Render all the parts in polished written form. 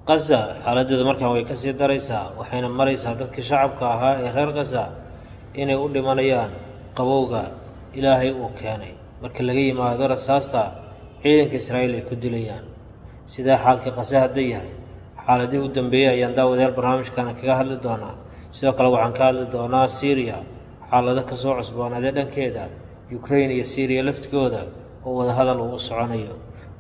Qaza xaaladeedu markaan way kasii daraysaa, waxayna maraysaa dadkii shacabka ahaa ee reer Qaza inay u dhimanayaan qabowga Ilaahay uu keenay marka laga yimaado rasaasta ciidanka Israa'iil ay ku dilayaan. Sidaa xaalka Qaza hadda yahay, xaaladihii u dambeeyey ayaan daawadayaal barnaamijkana kaga hadli doonaa. Sidoo kale waxaan ka hadli doonaa Siiriya, xaalado kasoo cusboonaaday dhankeeda, Ukraine iyo Siiriya laftigooda oo wadahadal uu u soconayo.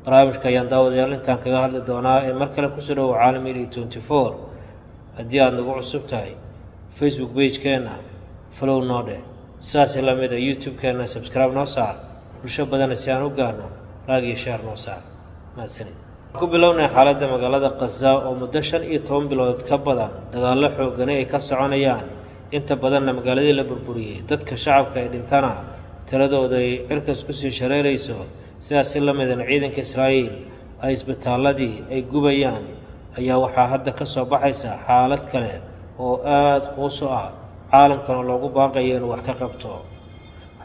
Barnaamijka ayaan daawadayaal intaan kaga hadli doonaa ee mar kale kusoo dhowow Caalam Media 24. Haddii aada nagu cusub tahay, Facebook page-keenna follow noo dheh, sidaasi la mid a YouTube-keenna subscribe noo saar, bulsho badana si aan u gaarno like iyo share noo saar. Mahadsanid. Ku bilownay xaaladda magaalada Qaza oo muddo 15 bilood ka badan dagaallo xoogani ay ka soconayaan, inta badanna magaaladii la burburiyey, dadka shacabka ay dhintana tiradooda ay cirkas kusii shareerayso, sidaas si la midan ciidanka Israa'iil ay isbitaaladii ay gubayaan, ayaa waxaa hadda ka soo baxaysa xaalad kale oo aada quuso ah, caalamkana loogu baaqayo inuu wax ka qabto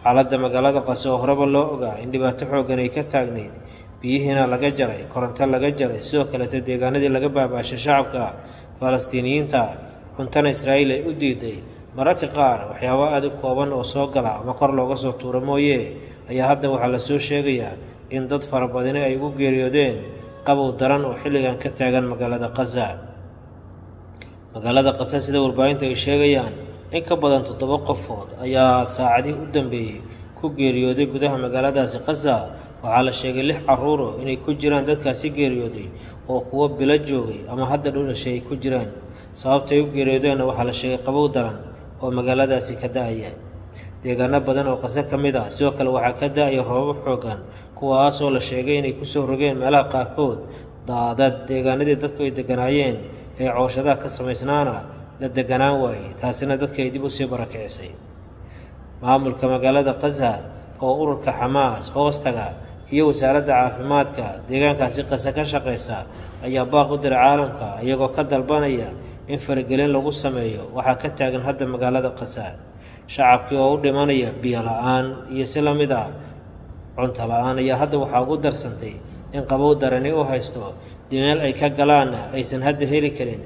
xaaladda magaalada Qase oo horeba loo ogaa in dhibaato xooggan ay ka taagnayd, biyihiina laga jaray, koronto laga jaray, sidoo kaleeta deegaanadii laga baabaashay shacabka Falastiiniyiinta, cuntana Israa'iil ay u diiday mararka qaar waxyaabo aada u kooban oo soo gala ama kor looga soo tuuro mooye, ayaa hadda waxaa lasoo sheegayaa in dad fara badani ay ugu geeriyoodeen qabow daran oo xilligan ka taagan magaalada Qaza. Magaalada Qaza, sida warbaahinta ay sheegayaan, in ka badan 7 qofood ayaa saacadihii u dambeeyey ku geeriyooday gudaha magaaladaasi Qaza. Waxaa la sheegay 6 carruuro inay ku jiraan dadkaasi geeriyooday, oo kuwo bilo joogay ama hadda dhow dhashay ay ku jiraan. Sababtay u geeriyoodeenna waxaa la sheegay qabow daran oo magaaladaasi ka da-aya. Deegaano badan oo Qase ka mid ah sidoo kale waxaa ka da-aya roobab xooggan, kuwaasoo la sheegay inay kusoo rogeen meelaha qaarkood daadad, deegaanadii dadku ay degganaayeen ee cooshadaha ka samaysnaana la deganaan waayey, taasina dadka ay dib usii barakicisay. Maamulka magaalada Qaza oo ururka Xamaas hoostaga iyo wasaaradda caafimaadka deegaankaasi Qase ka shaqaysa ayaa baaq u diray caalamka, iyagoo ka dalbanaya in faragelin lagu sameeyo waxaa ka taagan hadda magaalada Qasa, shacabkii oo u dhimanaya biyo la-aan iyo si la mid ah cunto la-aan ayaa hadda waxaa ugu darsantay in qabow darani u haysto, meel ay ka galaanna aysan hadda heli karin.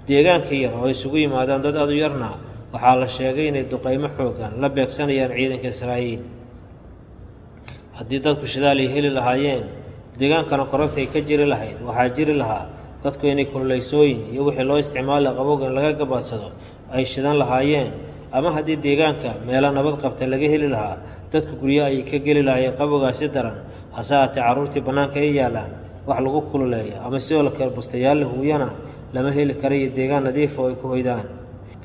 Deegaanka yar oo isugu yimaadaan dad aad u yarna waxaa la sheegay inay duqaymo xooggan la beegsanayaan ciidanka Israa'iil. Haddii dadku shidaal ay heli lahaayeen, deegaankana koronta ay ka jiri lahayd, waxaa jiri lahaa dadku inay kululeysooyin iyo wixii loo isticmaala qabowga in laga gabaadsado ay shidan lahaayeen, ama haddii deegaanka meelo nabad qabta laga heli lahaa, dadku guryo ayay ka geli lahaayeen qabowgaasi daran. Hase haatee carruurtii bannaanka ay yaallaan, wax lagu kululeeya ama sidoo kale bustayaal la huuyana lama heli karayo deegaan nadiifa oo ay ku hoydaan.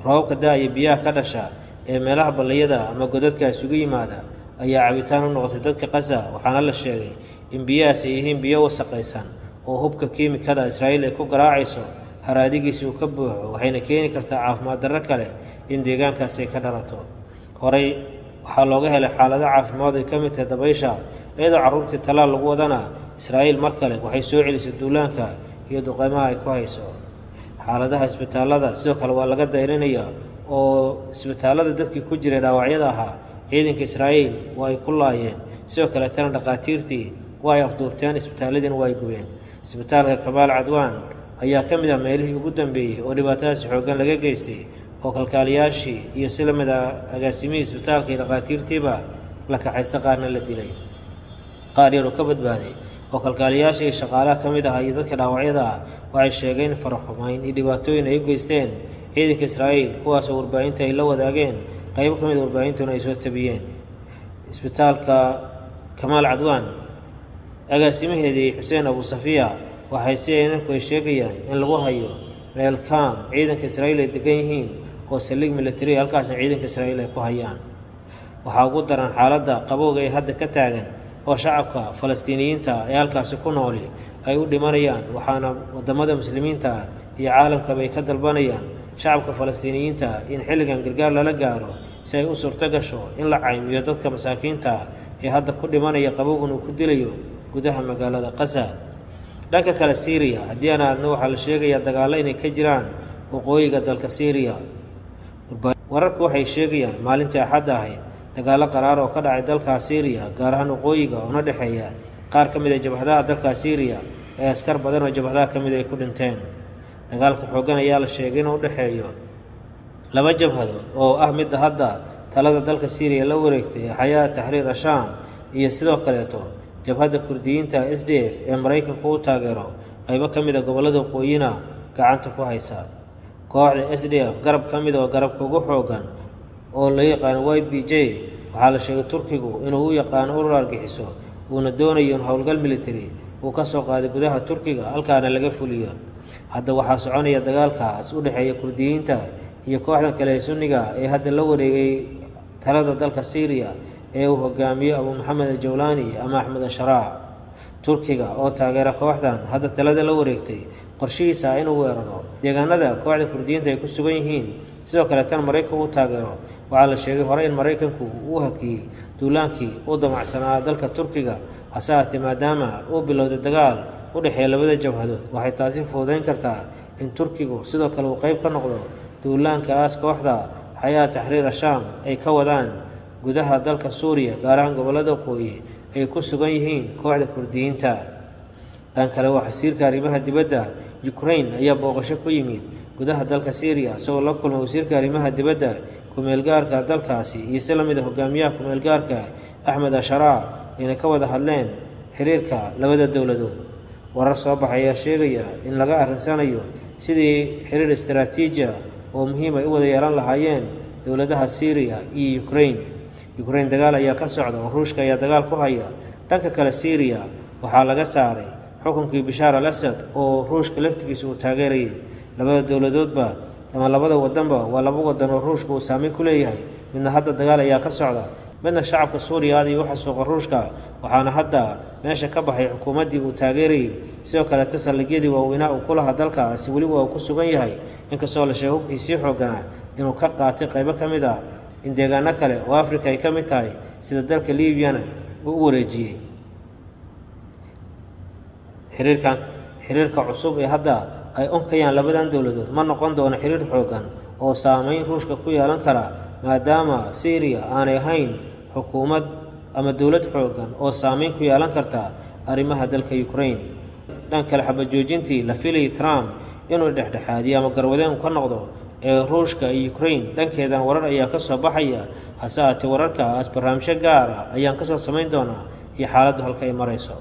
Roobabka da-ya biyaha ka dhasha ee meelaha balliyada ama godadka isugu yimaada ayaa cabitaan u noqotay dadka Qaza, waxaana la sheegay in biyahaas ay yihiin biyo wasaqaysan oo hubka kiimikada Israa'iil ay ku garaacayso haraadigiisi uu ka buuxo, waxayna keeni kartaa caafimaad darro kale in deegaankaasi ay ka dhalato. Horey waxaa looga helay xaalado caafimaad ay ka mid tahay dabaysha, iyadoo carruurtii talaal lagu wadana Israa'iil mar kale waxay soo celisay duulaanka iyo duqeymaha ay ku hayso. Xaaladaha isbitaallada sidoo kale waa laga dayrinayaa, oo isbitaallada dadkii ku jiray dhaawacyada ahaa ciidanka Israa'iil waa ay ku laayeen, sidoo kaleetana dhakhaatiirtii waa ay afduubteen, isbitaalladiina waa ay gubeen. Isbitaalka Kamaal Cadwaan ayaa ka mid ah meelihii ugu dambeeyey oo dhibaatadaasi xooggan laga geystay, oo kalkaaliyaashii iyo si la mid a agaasimihii isbitaalka iyo dhakhaatiirtiiba la kaxaysta, qaarna la dilay. Qaar yar oo ka badbaaday oo kalkaaliyaasha iyo shaqaalaha ka mid ah iyo dadka dhaawacyada ah waxay sheegeen in faraxumayn iyo dhibaatooyin ay u geysteen ciidanka Israa'iil, kuwaasoo warbaahinta ay la wadaageen, qaybo ka mid warbaahintuna ay soo tabiyeen. Isbitaalka Kamaal Cadwaan agaasimaheedii Xuseen Abusafiya waxay si inanku ay sheegayaan in lagu hayo meel kaam ciidanka Israa'iil ay degan yihiin oo saldhig military, halkaasna ciidanka Israa'iil ay ku hayaan. Waxaa ugu daran xaaladda qabowga ee hadda ka taagan oo shacabka Falastiiniyiinta ee halkaasi ku nooli ay u dhimanayaan, waxaana waddamada muslimiinta ah iyo caalamkaba ay ka dalbanayaan shacabka Falastiiniyiinta in xilligan gargaar lala gaaro si ay u suurto gasho in la caymiyo dadka masaakiinta ah ee hadda ku dhimanaya qabowgan uu ku dilayo gudaha magaalada Qaza. Dhanka kale Siiriya haddii aan aadno, waxaa la sheegayaa dagaallo inay ka jiraan waqooyiga dalka Siiriya. Wararku waxay sheegayaan maalintii Axadda ahayd dagaallo qaraar oo ka dhacay dalka Siiriya, gaar ahaan waqooyiga, oona dhexeeya qaar ka mid a jabhadaha dalka Siiriya ee askar badan oo jabhadaha ka mid ay ku dhinteen. Dagaalka xooggan ayaa la sheegay inuu u dhexeeyo laba jabhadood oo ah midda hadda talada dalka Syria la wareegtay ee Xayaa Taxriir Ashaam iyo sidoo kaleeto jabhadda Kurdiyiinta SDF ee Maraykanku u taageero qaybo ka mid a gobollada waqooyina gacanta ku haysa. Kooxda SDF garab ka mid oo garabka ugu xooggan oo la yaqaano YPJ waxaa la sheegay Turkigu inuu u yaqaano urur argagixiso, uuna doonayo in howlgal military uu ka soo qaaday gudaha Turkiga halkaana laga fuliyo. Hadda waxaa soconaya dagaalkaas u dhexeeya Kurdiyiinta iyo kooxdan kale ee Sunniga ee hadda la wareegay talada dalka Syria ee uu hogaamiyo Abu Maxamed al-Jawlani ama Axmed al-Sharaac. Turkiga oo taageera kooxdan hadda talada la wareegtay qorshihiisa ah inuu weeraro deegaanada kooxda Kurdiyiinta ay ku sugan yihiin, sidoo kale tan Maraykanku u taageero. Waxaa la sheegay hore in Maraykanku uu hakiyey duulaankii u damacsanaa dalka Turkiga, hase ahaatee maadaama uu bilowday dagaal u dhexeeya labada jabhadood, waxay taasi fududeyn kartaa in Turkigu sidoo kale uu qayb ka noqdo duulaankaas kooxda Xayaa Taxriir Ashaam ay ka wadaan gudaha dalka Suuriya, gaar ahaan gobollada waqooyi ay ku sugan yihiin kooxda Kurdiyiinta. Dhan kale, wasiirka arrimaha dibadda Ukraine ayaa booqasho ku yimid gudaha dalka Syria, isagoo la kulmay wasiirka arrimaha dibadda ku-meelgaarka dalkaasi iyo si la mid ah hogaamiyaha ku-meelgaarka Axmed al-Sharaac, ayna ka wada hadleen xiriirka labada dowladood. Warar soo baxay ayaa sheegaya in laga arrinsanayo sidii xiriir istaraatiiji ah oo muhiim ay u wada yeelan lahaayeen dowladaha Syria iyo Ukraine. Ukraine dagaal ayaa ka socda oo Ruushka ayaa dagaal ku haya. Dhanka kale, Syria waxaa laga saaray xukunkii Bashaar al-Asad oo Ruushka laftigiisa uu taageerayay. Labada dowladoodba ama labada wadanba waa laba wadan oo Ruushka uu saameyn ku leeyahay. Midna hadda dagaal ayaa ka socda, midna shacabka Suuriya aad ayuu u xasuuqa Ruushka, waxaana hadda meesha ka baxay xukuumaddii uu taageerayay. Sidoo kale saldhigyadii waaweynaa uu ku lahaa dalkaasi weli waa uu ku sugan yahay, inkastoo la sheegay hubkiisii xoogganaa inuu ka qaatay qaybo ka mid ah in deegaano kale oo Afrika ay ka mid tahay sida dalka Liibiyana uu u wareejiyey. Xiriirka cusub ee hadda ay onkayaan labadan dowladood ma noqon doono xiriir xooggan oo saameyn Ruushka ku yeelan kara, maadaama Syria aanay ahayn xukuumad ama dowlad xooggan oo saameyn ku yeelan karta arrimaha dalka Ukraine. Dhan kale, xabad joojintii la filayay Trump inuu dhexdhexaadiyo ama garwadeen ka noqdo ee Ruushka iyo Ukraine dhankeedan warar ayaa ka soo baxaya, hase ahaatee wararkaas barnaamijyo gaar ah ayaan kasoo samayn doonaa iyo xaaladdu halka ay marayso.